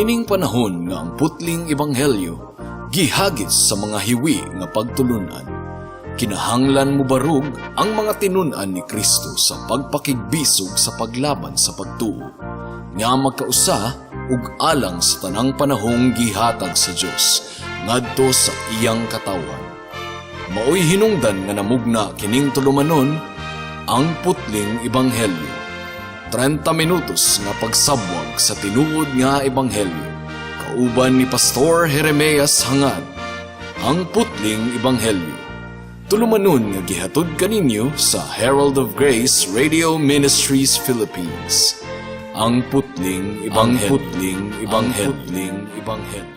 Niining panahon nga ang putling ebanghelyo gihagis sa mga hiwi nga pagtulunan, kinahanglan mobarog ang mga tinun-an ni Kristo sa pagpakigbisog sa paglaban sa pagtuo nga magkausa ug alang sa tanang panahong gihatag sa Dios ngadto sa iyang katawhan. Maoy hinungdan nga namugna kining tulumanon, Ang Putling Ebanghelyo. 30 minutos nga pagsabwag sa tinuod nga ebanghelyo. Kauban ni Pastor Jeremias Hangad. Ang Putling Ebanghelyo. Tulumanon nga gihatod kaninyo sa Herald of Grace Radio Ministries Philippines. Ang Putling Ebanghelyo. Ang Putling Ebanghelyo. Ang Putling Ebanghelyo.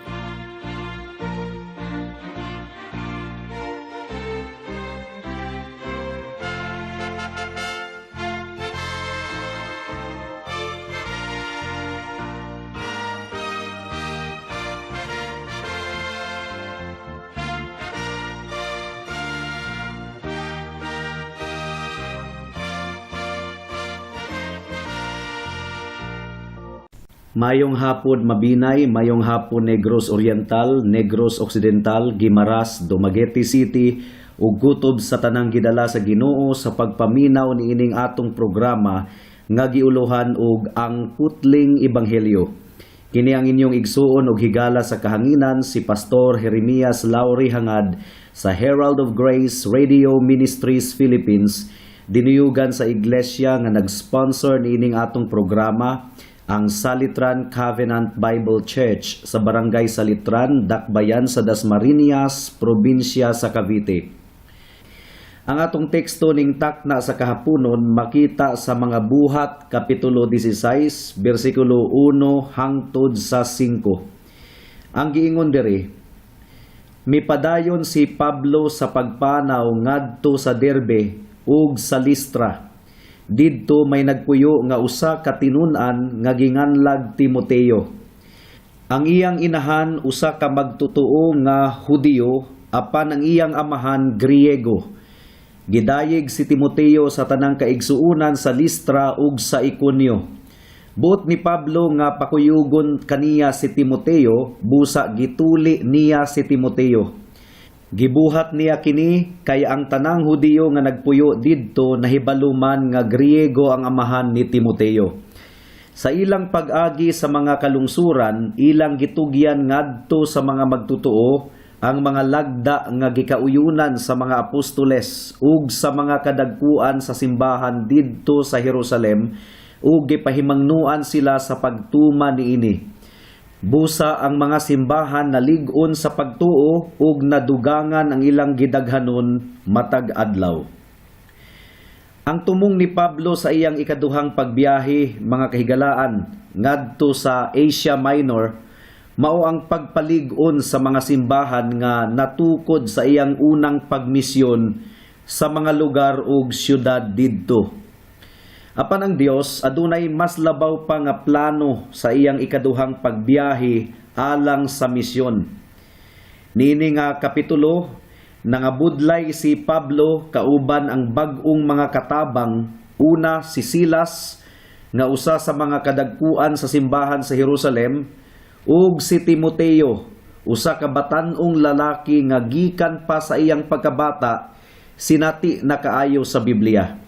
Mayong hapon, Mabinay, mayong hapon, Negros Oriental, Negros Occidental, Guimaras, Dumaguete City, ug gutob sa tanang gidala sa Ginoo sa pagpaminaw niining atong programa nga giuluhan og Ang Putling Ebanghelyo. Kini ang inyong igsuon og higala sa kahanginan, si Pastor Jeremias Lauri Hangad sa Herald of Grace Radio Ministries Philippines, dinuyugan sa iglesia nga nag-sponsor niining atong programa, ang Salitran Covenant Bible Church sa Barangay Salitran, Dakbayan sa Dasmariñas, probinsya sa Cavite. Ang atong teksto ning takna sa kahaponon makita sa Mga Buhat kapitulo 16 bersikulo 1 hangtod sa 5. Ang giingon diri, mipadayon si Pablo sa pagpanaw ngadto sa Derbe ug sa Listra. Didto may nagpuyo nga usa ka tinun-an nga ginganlag Timoteo. Ang iyang inahan usa ka magtotoo nga Hudiyo, apan ang iyang amahan Griego. Gidayeg si Timoteo sa tanang kaigsuonan sa Listra ug sa Iconio. Buot ni Pablo nga pakuyugon kaniya si Timoteo, busa gituli niya si Timoteo. Gibuhat niya kini kay ang tanang Hudiyo nga nagpuyo didto nahibaluman nga Griego ang amahan ni Timoteo. Sa ilang pag-agi sa mga kalungsuran, ilang gitugyan ngadto sa mga magtotoo ang mga lagda nga gikauyunan sa mga apostoles ug sa mga kadagkuan sa simbahan didto sa Jerusalem ug gipahimangnuan sila sa pagtuma niini. Busa ang mga simbahan nalig-on sa pagtuo ug nadugangan ang ilang gidaghanon matag adlaw. Ang tumong ni Pablo sa iyang ikaduhang pagbiyahe, mga kahigalaan, ngadto sa Asia Minor, mao ang pagpalig-on sa mga simbahan nga natukod sa iyang unang pagmisyon sa mga lugar ug syudad didto. Apan ang Dios adunay mas labaw pa nga plano sa iyang ikaduhang pagbiyahe alang sa misyon. Niini nga kapitulo, nangabudlay si Pablo kauban ang bag-ong mga katabang, una si Silas nga usa sa mga kadagkuan sa simbahan sa Jerusalem, ug si Timoteo, usa ka batan-ong lalaki nga gikan pa sa iyang pagkabata sinati na kaayo sa Biblia.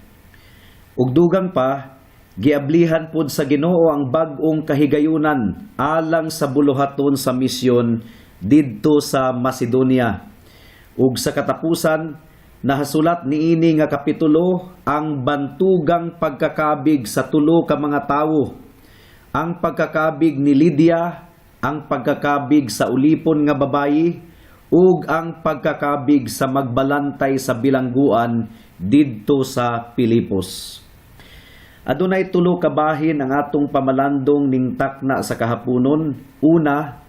Ug dugang pa, giablihan pod sa Ginoo ang bag-ong kahigayunan alang sa buluhaton sa misyon didto sa Macedonia. Ug sa katapusan, nahasulat niini nga kapitulo ang bantugang pagkakabig sa tulo ka mga tawo. Ang pagkakabig ni Lydia, ang pagkakabig sa ulipon nga babayi, ug ang pagkakabig sa magbalantay sa bilangguan didto sa Pilipos. Adunay tulo ka bahin ang atong pamalandong ning takna sa kahaponon. Una,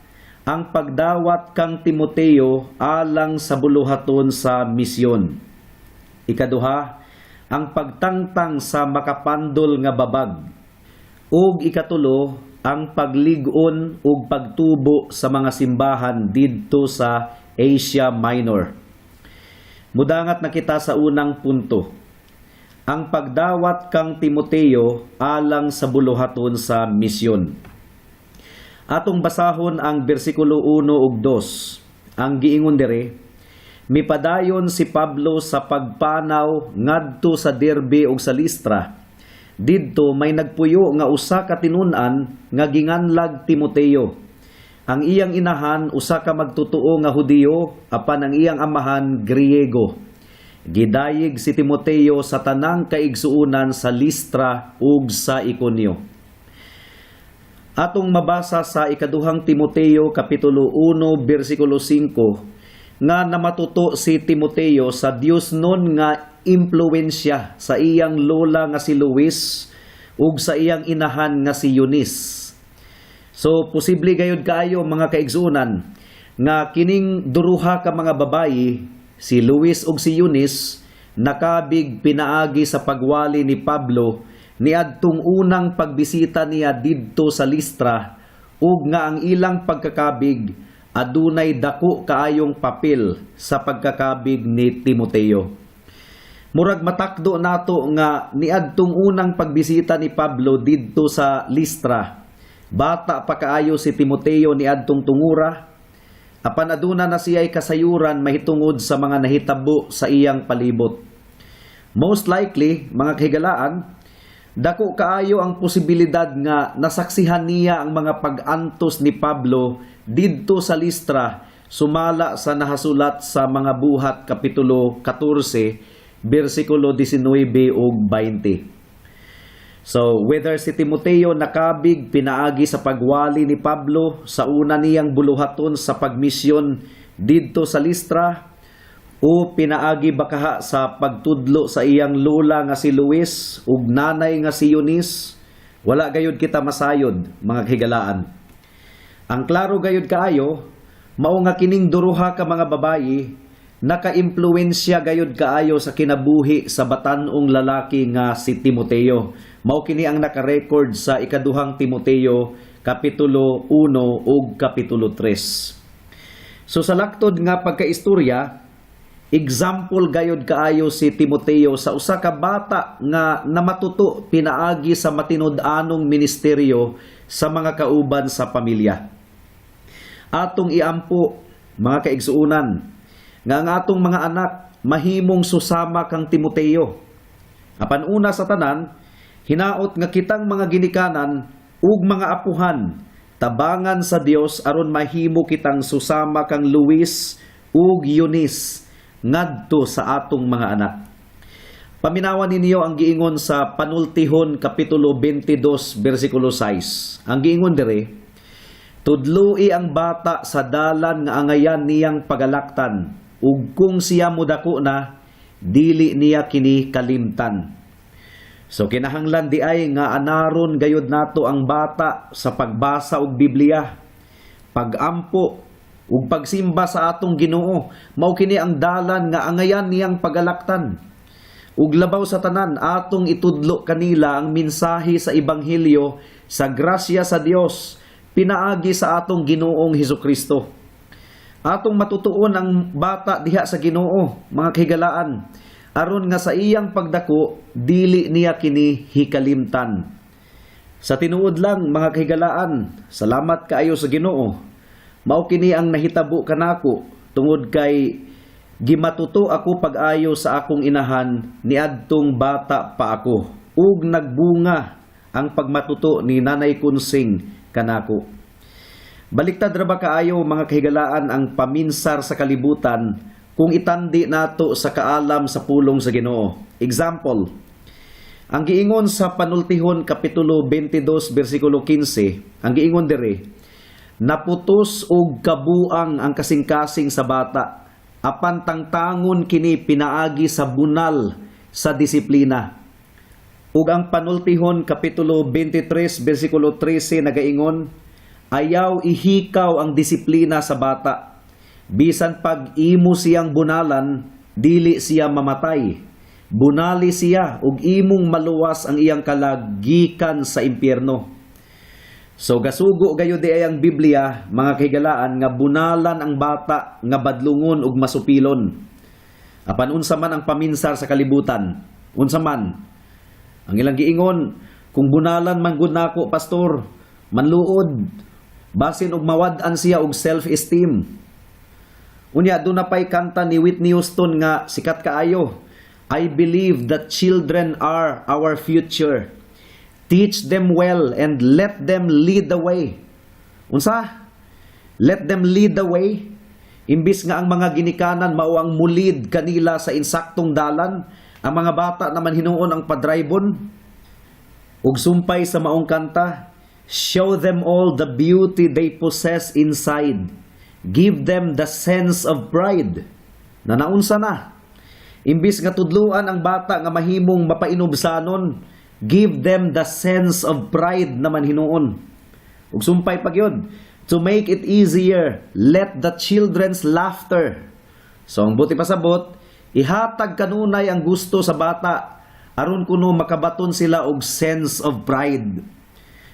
ang pagdawat kang Timoteo alang sa buluhaton sa misyon. Ikaduha, ang pagtangtang sa makapandol nga babag. Ug ikatulo, ang paglig-on ug pagtubo sa mga simbahan didto sa Asia Minor. Mudangat na kita sa unang punto. Ang pagdawat kang Timoteo alang sa buluhaton sa misyon. Atong basahon ang bersikulo 1 ug 2. Ang giingon diri, "Mipadayon si Pablo sa pagpanaw ngadto sa Derbe ug sa Listra. Didto may nagpuyo nga usa ka tinun-an nga ginganlag Timoteo. Ang iyang inahan usa ka magtotoo nga Hudiyo, apan ang iyang amahan Griego. Gidayeg si Timoteo sa tanang kaigsuonan sa Listra ug sa Iconio." Atong mabasa sa Ikaduhang Timoteo kapitulo 1 bersikulo 5 nga namatuto si Timoteo sa Diosnon nga impluwensya sa iyang lola nga si Luis ug sa iyang inahan nga si Eunice. So posible gayud kaayo, mga kaigsuonan, nga kining duruha ka mga babayi, si Luis ug si Eunice, nakabig pinaagi sa pagwali ni Pablo niadtong unang pagbisita niya didto sa Listra ug nga ang ilang pagkakabig adunay dako kaayong papel sa pagkakabig ni Timoteo. Murag matakdo nato nga niadtong unang pagbisita ni Pablo didto sa Listra, bata pa kaayo si Timoteo niadtong tungura, apan aduna na siya'y kasayuran mahitungod sa mga nahitabo sa iyang palibot. Most likely, mga kahigalaan, dako kaayo ang posibilidad nga nasaksihan niya ang mga pag-antos ni Pablo didto sa Listra sumala sa nahasulat sa mga Buhat kapitulo 14 bersikulo 19 ug 20. So, whether si Timoteo nakabig pinaagi sa pagwali ni Pablo sa una niyang buluhaton sa pagmisyon didto sa Listra o pinaagi bakaha sa pagtudlo sa iyang lola nga si Luis ug nanay nga si Eunice, wala gayud kita masayod, mga kahigalaan. Ang klaro gayud kaayo, mao nga kining duruha ka mga babayi naka-impluwensya gayud kaayo sa kinabuhi sa batan-ong lalaki nga si Timoteo. Mao kini ang naka-record sa Ikaduhang Timoteo kapitulo 1 ug kapitulo 3. So sa laktod nga pagkaistorya, example gayud kaayo si Timoteo sa usa ka bata nga namatuto pinaagi sa matinud-anong ministeryo sa mga kauban sa pamilya. Atong iampo, mga kaigsuonan, nga ang atong mga anak mahimong susama kang Timoteo. Apan una sa tanan, hinaot nga kitang mga ginikanan ug mga apuhan tabangan sa Dios aron mahimo kitang susama kang Luis ug Eunice ngadto sa atong mga anak. Paminawan ninyo ang giingon sa Panultihon kapitulo 22 bersikulo 6. Ang giingon dire, "Tudloi ang bata sa dalan nga angayan niyang pagalaktan, ug kung siya modako na, dili niya kini kalimtan." So kinahanglan di ay nga anaron gayud nato ang bata sa pagbasa og Biblia, pagampo ug pagsimba sa atong Ginoo. Mao kini ang dalan nga angayan niyang pagalaktan. Ug labaw sa tanan, atong itudlo kanila ang mensahe sa ebanghelyo sa grasya sa Dios pinaagi sa atong Ginoong Hesukristo. Atong matutuon ang bata diha sa Ginoo, mga kahigalaan, aron nga sa iyang pagdako dili niya kini hikalimtan. Sa tinuod lang, mga kahigalaan, salamat kaayo sa Ginoo. Mao kini ang nahitabo kanako tungod kay gimatuto ako pag-ayo sa akong inahan niadtong bata pa ako ug nagbunga ang pagmatuto ni Nanay Kunsing kanako. Baliktad ra ba kaayo, mga kahigalaan, ang paminsar sa kalibutan kung itandi nato sa kaalam sa pulong sa Ginoo. Example, ang giingon sa Panultihon kapitulo 22 bersikulo 15, ang giingon diri, "Naputos og kabuang ang kasing-kasing sa bata, apan tangtangon kini pinaagi sa bunal sa disiplina." Ug ang Panultihon kapitulo 23 bersikulo 13 nagaingon, "Ayaw ihikaw ang disiplina sa bata. Bisan pag imo siyang bunalan, dili siya mamatay. Bunali siya ug imong maluwas ang iyang kalag gikan sa impyerno." So gasugo gayud di ay ang Biblia, mga kahigalaan, nga bunalan ang bata nga badlungon ug masupilon. Apan unsa man ang paminsar sa kalibutan? Unsa man? Ang ilang giingon, "Kung bunalan man gud nako, pastor, manluod. Basin og mawad-an siya og self-esteem. Unya duna pay kanta ni Whitney Houston nga sikat kaayo. "I believe that children are our future. Teach them well and let them lead the way." Unsa? Let them lead the way? Imbis nga ang mga ginikanan mao ang mulid kanila sa insaktong dalan, ang mga bata naman hinuon ang padraybon. Ug sumpay sa maong kanta, "Show them all the beauty they possess inside. Give them the sense of pride." Na naunsa na? Imbis nga tudluan ang bata nga mahimong mapainubsanon, give them the sense of pride naman hinuon. Ug sumpay pa gyud, "To make it easier, let the children's laughter." So ang buot ipasabot, ihatag kanunay ang gusto sa bata aron kuno makabaton sila og sense of pride.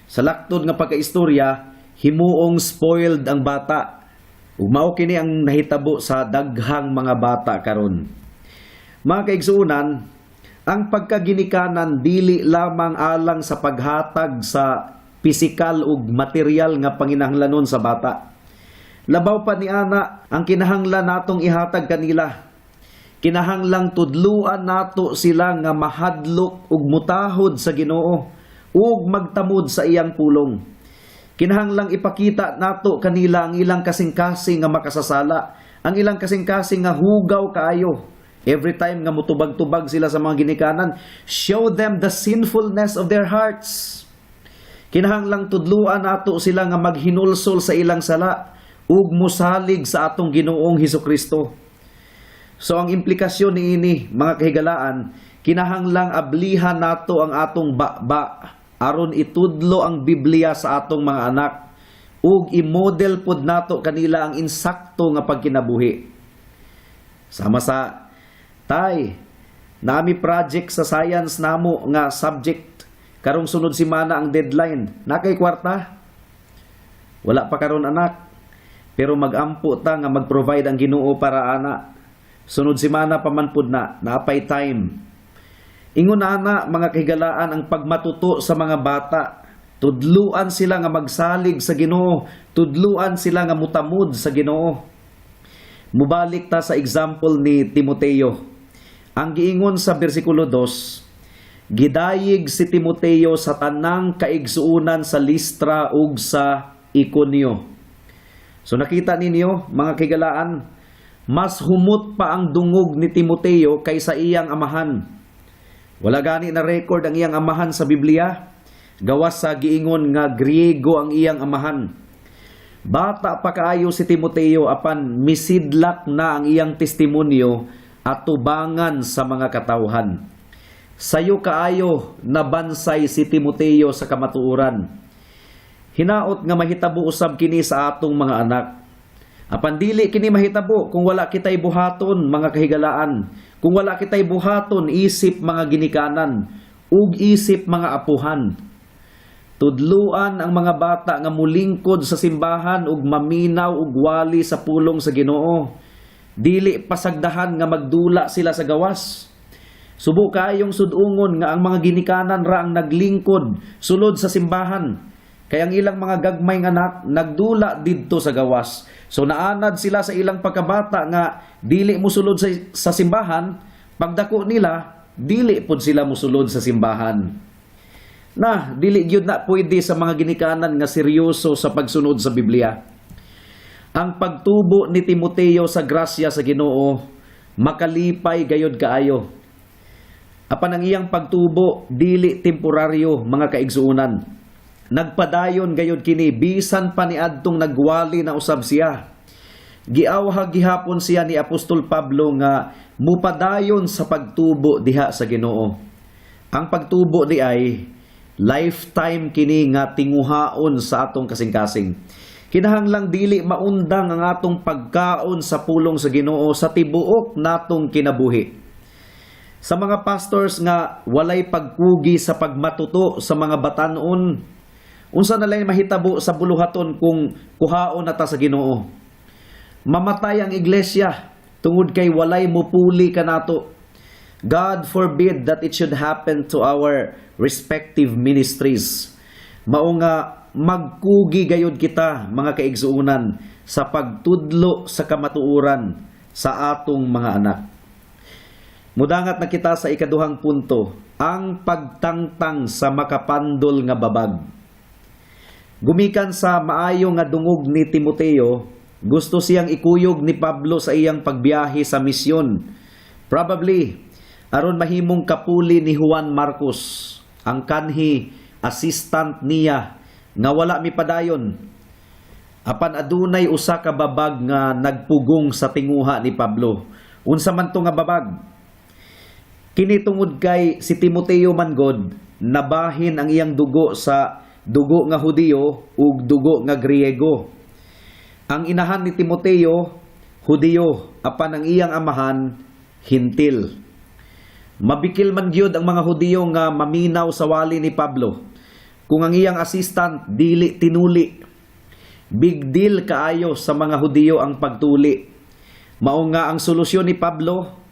Sa laktod nga pagkaistorya, himuong spoiled ang bata. Ug mao kini ang nahitabo sa daghang mga bata karon. Mga kaigsuonan, ang pagkaginikanan dili lamang alang sa paghatag sa pisikal ug material nga panginahanglanon sa bata. Labaw pa ni ana ang kinahanglan natong ihatag kanila. Kinahanglang tudluan nato sila nga mahadlok ug mutahod sa Ginoo ug magtamod sa iyang pulong. Kinahanglang ipakita nato kanila ang ilang kasing-kasing nga makasasala, ang ilang kasing-kasing nga hugaw kaayo. Every time nga mutubag-tubag sila sa mga ginikanan, show them the sinfulness of their hearts. Kinahanglang tudluan nato sila nga maghinulsol sa ilang sala ug musalig sa atong Ginoong Hesukristo. So ang implikasyon niini, mga kahigalaan, kinahanglang ablihan nato ang atong baba aron itudlo ang Biblia sa atong mga anak ug i-model pod nato kanila ang insakto nga pagkinabuhi. Sama sa, "Tay, naa mi project sa science namo nga subject. Karong sunod semana ang deadline. Naa kay kwarta?" "Wala pa karon, anak. Pero magampo ta nga mag-provide ang Ginoo para ana. Sunod semana pa man pud na, naa pay time." Ingon ana, mga kahigalaan, ang pagmatuto sa mga bata. Tudluan sila nga magsalig sa Ginoo, tudluan sila nga mutamod sa Ginoo. Mubalik ta sa example ni Timoteo. Ang giingon sa bersikulo 2, gidayeg si Timoteo sa tanang kaigsuonan sa Listra ug sa Iconio. So nakita ninyo, mga kahigalaan, mas humot pa ang dungog ni Timoteo kaysa iyang amahan. Wala gani na record ang iyang amahan sa Biblia. Gawas sa giingon nga Griego ang iyang amahan. Bata pa kaayo si Timoteo apan misidlak na ang iyang testimonyo atubangan sa mga katawhan. Sayo kaayo nabansay si Timoteo sa kamatuoran. Hinaot nga mahitabo usab kini sa atong mga anak. Apan dili kini mahitabo kung wala kitay buhaton, mga kahigalaan. Kung wala kitay buhaton isip mga ginikanan ug isip mga apuhan. Tudluan ang mga bata nga mulingkod sa simbahan ug maminaw ug wali sa pulong sa Ginoo. Dili pasagdahan nga magdula sila sa gawas. Subo kaayong sud-ungon nga ang mga ginikanan ra ang naglingkod sulod sa simbahan. Kay ang ilang mga gagmay nga anak nagdula didto sa gawas. So naanad sila sa ilang pagkabata nga dili musulod sa simbahan, pagdako nila dili pud sila musulod sa simbahan. Na dili gyud na pwede sa mga ginikanan nga seryoso sa pagsunod sa Biblia. Ang pagtubo ni Timoteo sa grasya sa Ginoo makalipay gayod kaayo. Apan ang iyang pagtubo dili temporaryo, mga kaigsuonan. Nagpadayon gayod kini bisan pa niadtong nagwali na usab siya. Giawhag gihapon siya ni Apostol Pablo nga mupadayon sa pagtubo diha sa Ginoo. Ang pagtubo diay lifetime kini nga tinguhaon sa atong kasing-kasing. Kinahanglang dili maundang ang atong pagkaon sa pulong sa Ginoo sa tibuok natong kinabuhi. Sa mga pastors nga walay pagkugi sa pagmatuto sa mga batanon, unsa na lang mahitabo sa buluhaton kung kuhaon na ta sa Ginoo? Mamatay ang iglesia tungod kay walay mupuli kanato. God forbid that it should happen to our respective ministries. Mao nga magkugi gayud kita, mga kaigsuonan, sa pagtudlo sa kamatuoran sa atong mga anak. Mudangat na kita sa ikaduhang punto, ang pagtangtang sa makapandol nga babag. Gumikan sa maayo nga dungog ni Timoteo, gusto siyang ikuyog ni Pablo sa iyang pagbiyahe sa misyon. Probably, aron mahimong kapuli ni Juan Marcos, ang kanhi assistant niya nga wala mipadayon. Apan adunay usa ka babag nga nagpugong sa tinguha ni Pablo. Unsa man to nga babag? Kini tungod kay si Timoteo man god, nabahin ang iyang dugo sa dugo nga Hudiyo ug dugo nga Griego. Ang inahan ni Timoteo, Hudiyo, apan ang iyang amahan, Hintil. Mabikil man gyud ang mga Hudiyo nga maminaw sa wali ni Pablo kung ang iyang assistant dili tinuli. Big deal kaayo sa mga Hudiyo ang pagtuli. Mao nga ang solusyon ni Pablo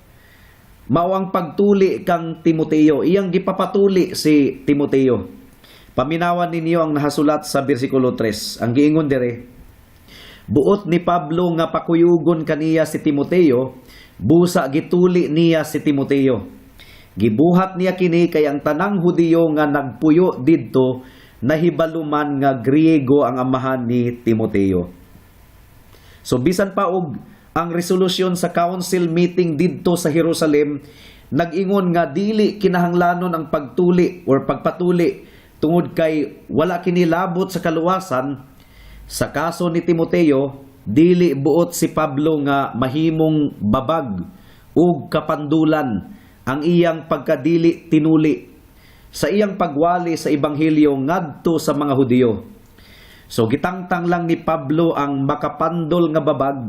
mao ang pagtuli kang Timoteo. Iyang gipapatuli si Timoteo. Paminawan ninyo ang nahasulat sa bersikulo 3. Ang giingon dire, "Buot ni Pablo nga pakuyugon kaniya si Timoteo, busa gituli niya si Timoteo. Gibuhat niya kini kay ang tanang Hudiyo nga nagpuyo didto nahibaluman nga Griego ang amahan ni Timoteo." So bisan pa og ang resolusyon sa council meeting didto sa Jerusalem nag-ingon nga dili kinahanglanon ang pagtuli or pagpatuli tungod kay wala kini labot sa kaluwasan, sa kaso ni Timoteo, dili buot si Pablo nga mahimong babag ug kapandulan ang iyang pagkadili tinuli sa iyang pagwali sa ebanghelyo ngadto sa mga Hudiyo. So gitangtang lang ni Pablo ang makapandol nga babag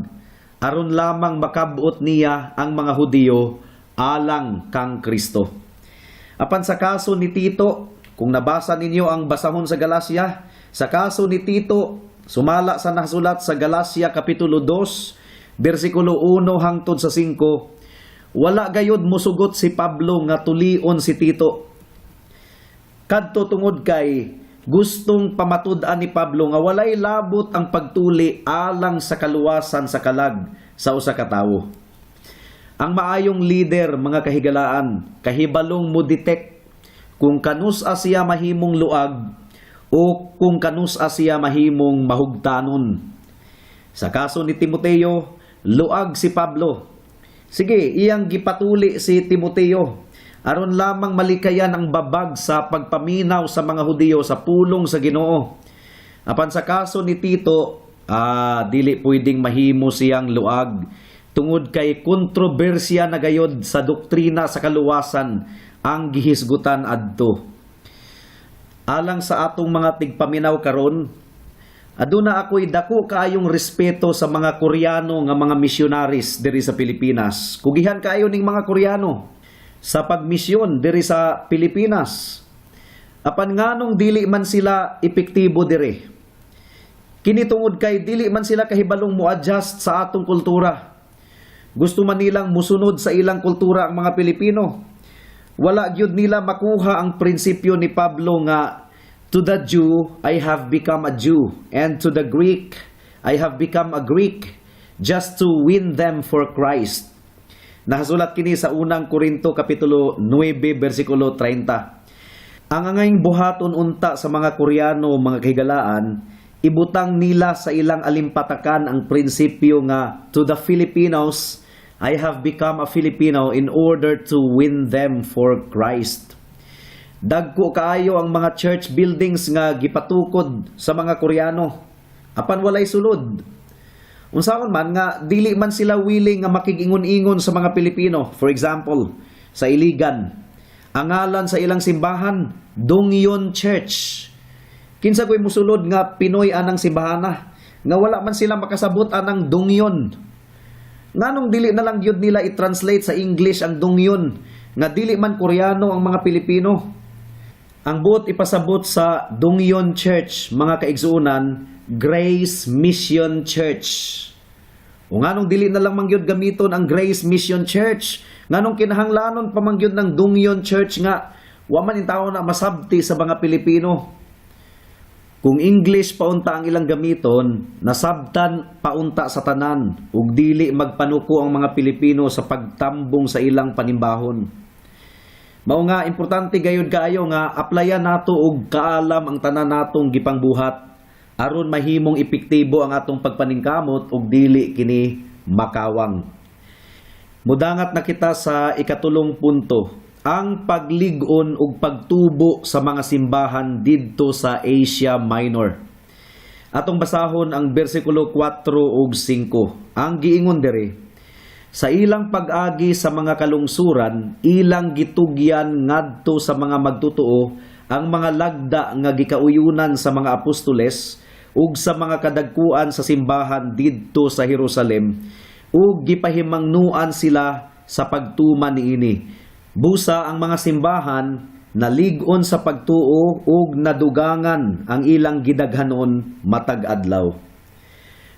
aron lamang makabuot niya ang mga Hudiyo alang kang Kristo. Apan sa kaso ni Tito, kung nabasa ninyo ang basahon sa Galacia, sa kaso ni Tito, sumala sa nasulat sa Galacia Kapitulo 2, bersikulo 1 hangtod sa 5, wala gayod musugot si Pablo nga tulion si Tito. Kadto tungod kay gustong pamatud-an ni Pablo nga walay labot ang pagtuli alang sa kaluwasan sa kalag sa usa ka tawo. Ang maayong leader, mga kahigalaan, kahibalong mo detect kung kanus-a siya mahimong luag o kung kanus-a siya mahimong mahugtanon. Sa kaso ni Timoteo, luag si Pablo. Sige, iyang gipatuli si Timoteo aron lamang malikayan ang babag sa pagpaminaw sa mga Hudiyo sa pulong sa Ginoo. Apan sa kaso ni Tito, dili pwedeng mahimo siyang luag tungod kay kontrobersya na gayod sa doktrina sa kaluwasan ang gihisgutan adto. Alang sa atong mga tigpaminaw karon, aduna ako'y dako kaayong respeto sa mga Koreano nga mga missionaries diri sa Pilipinas. Kugihan kaayo ning mga Koreano sa pagmisyon diri sa Pilipinas. Apan nganong dili man sila epektibo diri? Kini tungod kay dili man sila kahibalong mo-adjust sa atong kultura. Gusto man nilang musunod sa ilang kultura ang mga Pilipino. Wala gyud nila makuha ang prinsipyo ni Pablo nga "To the Jew I have become a Jew, and to the Greek I have become a Greek, just to win them for Christ." Nakasulat kini sa Unang Korinto kapitulo 9 bersikulo 30. Ang angayng buhaton unta sa mga Koreano, mga kahigalaan, ibutang nila sa ilang alimpatakan ang prinsipyo nga "To the Filipinos I have become a Filipino in order to win them for Christ." Dagko kaayo ang mga church buildings nga gipatukod sa mga Koreano. Apan walay sulod. Unsaon man nga dili man sila willing nga makig-ingon-ingon sa mga Pilipino. For example, sa Iligan, ang ngalan sa ilang simbahan, Dongyon Church. Kinsa ko'y musulod nga Pinoy anang simbahana nga wala man sila makasabot anang Dongyon? Nganong dili na lang gyud nila i-translate sa English ang Dongyon nga dili man Koreano ang mga Pilipino? Ang buot ipasabot sa Dongyon Church, mga kaigsuonan, Grace Mission Church. O nganong dili na lang mangyud gamiton ang Grace Mission Church? Nganong kinahanglanon pa mangyud ng Dongyon Church nga wa man intawon na masabti sa mga Pilipino? Kung English paunta ang ilang gamiton, nasabtan paunta sa tanan ug dili magpanuko ang mga Pilipino sa pagtambong sa ilang panimbahon. Mao nga importante gayud kaayo nga applyan nato og kaalam ang tanan natong gipangbuhat aron mahimong epektibo ang atong pagpaningkamot ug dili kini makawang. Mudangat na kita sa ikatulong punto, ang paglig-on ug pagtubo sa mga simbahan didto sa Asia Minor. Atong basahon ang bersikulo 4 ug 5. Ang giingon diri, "Sa ilang pag-agi sa mga kalungsuran, ilang gitugyan ngadto sa mga magtotoo ang mga lagda nga gikauyunan sa mga apostoles ug sa mga kadagkuan sa simbahan didto sa Jerusalem ug gipahimangnuan sila sa pagtuman niini. Busa ang mga simbahan nalig-on sa pagtuo ug nadugangan ang ilang gidaghanon matag adlaw."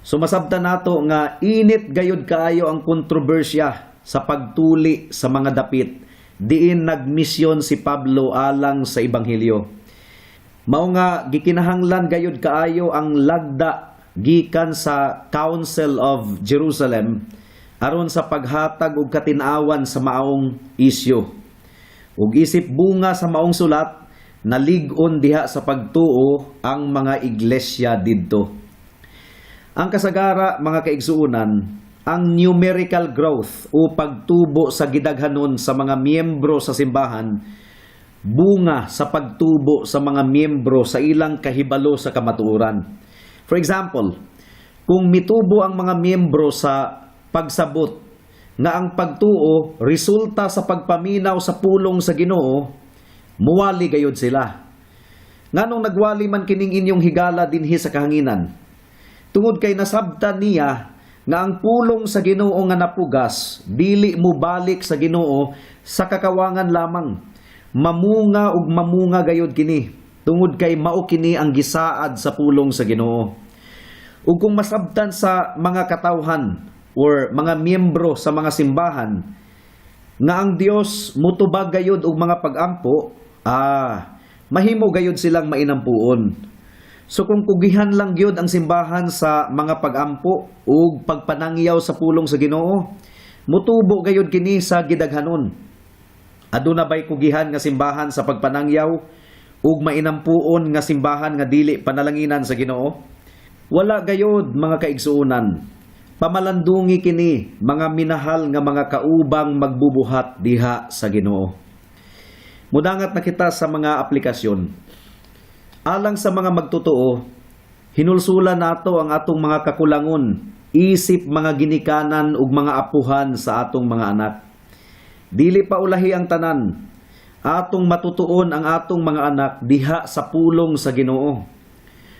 So masabtan nato nga init gayud kaayo ang kontrobersya sa pagtuli sa mga dapit diin nagmisyon si Pablo alang sa ebanghelyo. Mao nga gikinahanglan gayud kaayo ang lagda gikan sa Council of Jerusalem aron sa paghatag og katin-awan sa maong isyu. Ug isip bunga sa maong sulat, nalig-on diha sa pagtuo ang mga iglesia didto. Ang kasagara, mga kaigsuonan, ang numerical growth o pagtubo sa gidaghanon sa mga miyembro sa simbahan, bunga sa pagtubo sa mga miyembro sa ilang kahibalo sa kamatuoran. For example, kung mitubo ang mga miyembro sa pagsabot nga ang pagtuo resulta sa pagpaminaw sa pulong sa Ginoo, muwali gayud sila. Nganong nagwali man kining inyong higala dinhi sa kahanginan? Tungod kay nasabtan niya nga ang pulong sa Ginoo nga napugas dili mo balik sa Ginoo sa kakawangan lamang. Mamunga ug mamunga gayud kini tungod kay mao kini ang gisaad sa pulong sa Ginoo. Ug kung masabtan sa mga katawhan or mga miyembro sa mga simbahan nga ang Dios mutubag gayud og mga pagampo, mahimo gayud silang mainampuon. So kung kugihan lang gyud ang simbahan sa mga pagampo ug pagpanangyaw sa pulong sa Ginoo, mutubo gayud kini sa gidaghanon. Aduna bay kugihan nga simbahan sa pagpanangyaw ug mainampuon nga simbahan nga dili panalanginan sa Ginoo? Wala gayod, mga kaigsuonan. Pamalandungi kini, mga minahal nga mga kaubang magbubuhat diha sa Ginoo. Mudangat na kita sa mga aplikasyon. Alang sa mga magtotoo, hinulsulan nato ang atong mga kakulangon, isip mga ginikanan ug mga apuhan sa atong mga anak. Dili pa ulahi ang tanan. Atong matutuon ang atong mga anak diha sa pulong sa Ginoo.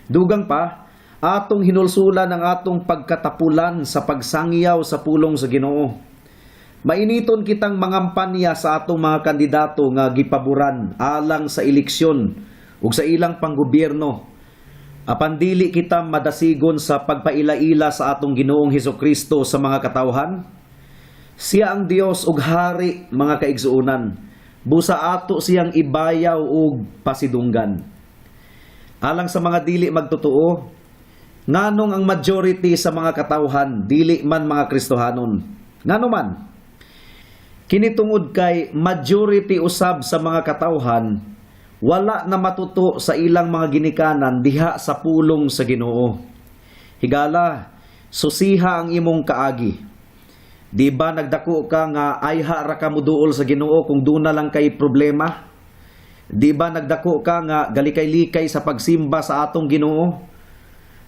Dugang pa, atong hinulsulan ang atong pagkatapulan sa pagsangyaw sa pulong sa Ginoo. Mainiton kitang mangampanya sa atong mga kandidato nga gipaboran alang sa eleksyon ug sa ilang panggobyerno. Apan dili kita madasigon sa pagpaila-ila sa atong Ginoong Hesukristo sa mga katawhan. Siya ang Dios ug hari, mga kaigsuonan. Busa ato siyang ibayaw ug pasidunggan. Alang sa mga dili magtotoo, nganong ang majority sa mga katawhan dili man mga Kristohanon? Ngano man? Kini tungod kay majority usab sa mga katawhan wala na matuto sa ilang mga ginikanan diha sa pulong sa Ginoo. Higala, susiha ang imong kaagi. Di ba nagdako ka nga ayha ra ka muduol sa Ginoo kung duna lang kay problema? Di ba nagdako ka nga galikay-likay sa pagsimba sa atong Ginoo?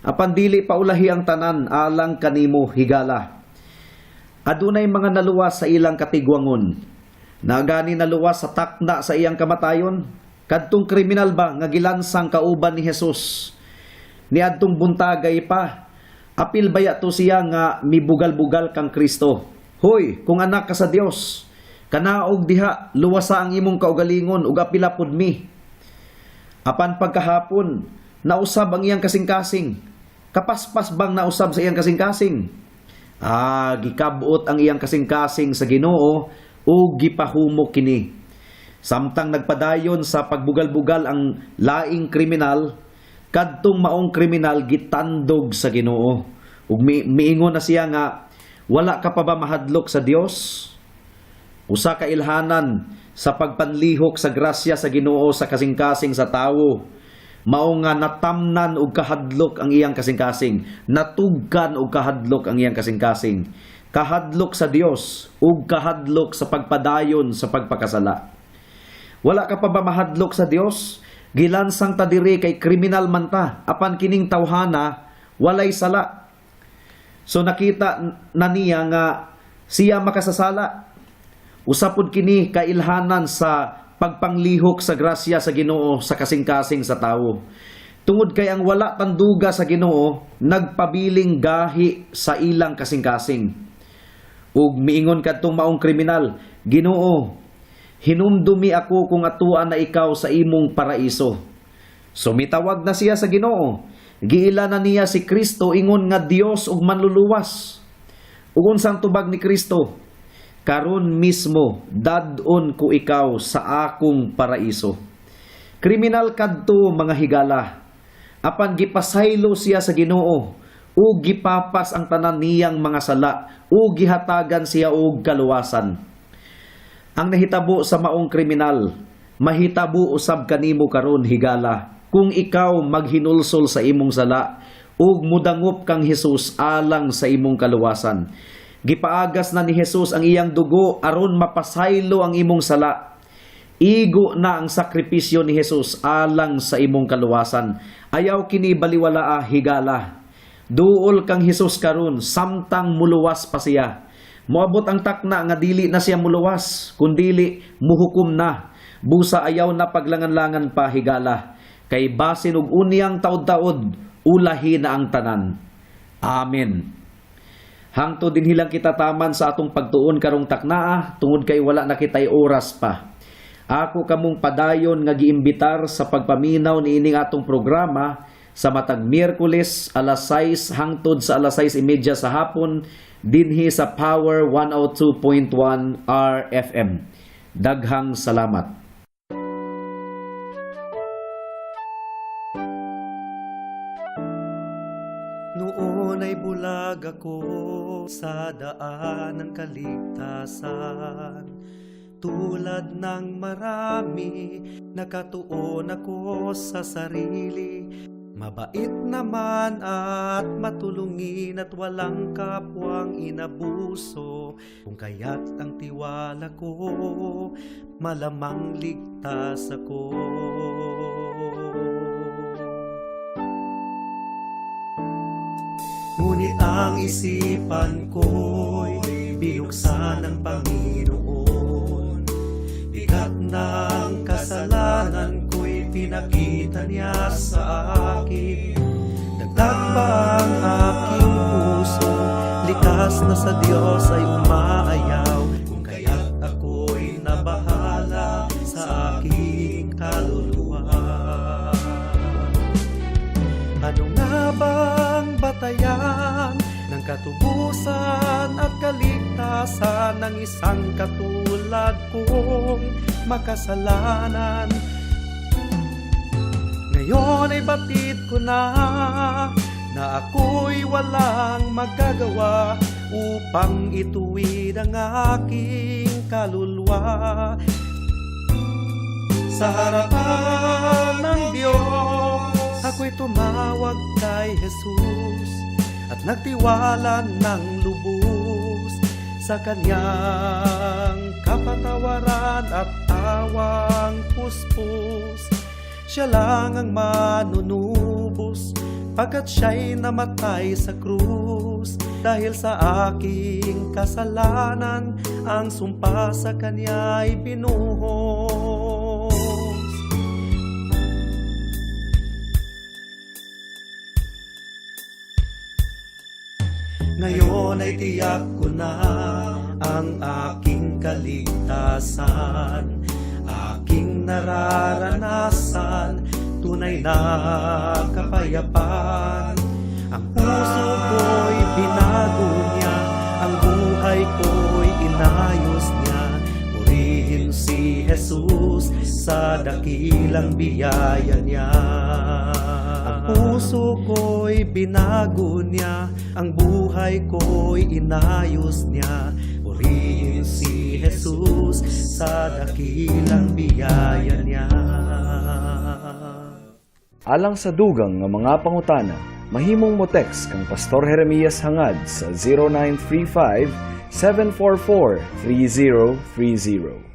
Apan dili pa ulahi ang tanan alang kanimo, higala. Adunay mga naluwas sa ilang katigwangon. Nagani naluwas sa takna sa iyang kamatayon. Kadtong kriminal ba nga gilansang kauban ni Jesus? Niadtong buntagay pa. Apil baya to siya nga mibugal-bugal kang Kristo? "Hoy, kung anak ka sa Dios, kanaog diha, luwasa ang imong kaugalingon ug apila pud mi." Apan pagkahapon, nausab ang iyang kasing-kasing. Kapaspas bang nausab sa iyang kasing-kasing? Gikabot ang iyang kasing-kasing sa Ginoo ug gipahumok kini. Samtang nagpadayon sa pagbugal-bugal ang laing kriminal, Kadtong maong kriminal gitandog sa Ginoo. Ug miingon na siya nga, "Wala ka pa ba mahadlok sa Dios?" Usa ka ilhanan sa pagpanlihok sa grasya sa Ginoo sa kasing-kasing sa tawo. Mao nga natamnan og kahadlok ang iyang kasing-kasing, natugkan og kahadlok ang iyang kasing-kasing. Kahadlok sa Dios ug kahadlok sa pagpadayon sa pagpakasala. Wala ka pa ba mahadlok sa Dios? Gilansang ta diri kay kriminal man ta, apan kining tawhana walay sala. So nakita na niya nga siya makasasala. Usa pud kini kailhanan sa pagpanglihok sa grasya sa Ginoo sa kasing-kasing sa tawo. Tungod kay ang wala tanduga sa Ginoo nagpabiling gahi sa ilang kasing-kasing. Ug miingon kadtong maong kriminal, "Ginoo, hinumdumi ako kung atuan na ikaw sa imong paraiso." So mitawag na siya sa Ginoo. Giila na niya si Kristo ingon nga Dios ug manluluwas. Ug unsang tubag ni Kristo? "Karon mismo dad-on ko ikaw sa akong paraiso." Kriminal kadto, mga higala. Apan gipasaylo siya sa Ginoo ug gipapas ang tanan niyang mga sala ug gihatagan siya og kaluwasan. Ang nahitabo sa maong kriminal, mahitabo usab kanimo karon, higala, kung ikaw maghinulsol sa imong sala ug mudangop kang Hesus alang sa imong kaluwasan. Gipaagas na ni Hesus ang iyang dugo aron mapasaylo ang imong sala. Igo na ang sakripisyo ni Hesus alang sa imong kaluwasan. Ayaw kini baliwalaa, higala. Duol kang Hesus karon samtang muluwas pa siya. Moabot ang takna nga dili na siya muluwas, kundili muhukom na. Busa ayaw na paglangan-langan pa, higala. Kay basin og unyang taod-taod, ulahi na ang tanan. Amen. Hangtod dinhi lang kita taman sa atong pagtuon karong taknaa tungod kay wala na kitay oras pa. Ako kamong padayon nga giimbitar sa pagpaminaw niining atong programa sa matag Miyerkules alas 6 hangtod sa alas 6:30 sa hapon dinhi sa Power 102.1 RFM. Daghang salamat. Noon ay bulag ako sa daan ng kaligtasan. Tulad ng marami, nakatuon ako sa sarili. Mabait naman at matulungin at walang kapwang inabuso. Kung kaya't ang tiwala ko, malamang ligtas ako. Ngunit ang isipan ko'y binuksan ng Panginoon. Bigat ng kasalanan ko'y pinakita niya sa akin. Dagdag pa ang aking puso, likas na sa Diyos ay umaayaw. Kung kaya't ako'y nabahala sa aking kaluluwa. Ano nga bang batayan ng katubusan at kaligtasan ng isang katulad kong makasalanan? Ngayon ay batid ko na na ako'y walang magagawa upang ituwid ang aking kaluluwa. Sa harapan ng Diyos, ako'y tumawag kay Jesus at nagtiwala ng lubos sa kanyang kapatawaran at awang puspos. Siya lang ang manunubos pagkat siya'y namatay sa krus. Dahil sa aking kasalanan, ang sumpa sa kanya ay binuhos. Ngayon ay tiyak ko na ang aking kaligtasan, aking nararanasan, tunay na kapayapaan. Ang puso ko'y binago niya, ang buhay ko'y inayos niya. Purihin si Jesus. sa dakilang biyaya niya. Ang puso ko'y binago niya, ang buhay ko'y inayos niya. Purihin si Jesus sa dakilang biyaya niya. Alang sa dugang nga mga pangutana, mahimong mo text kang Pastor Jeremias Hangad sa 0935 744 3030.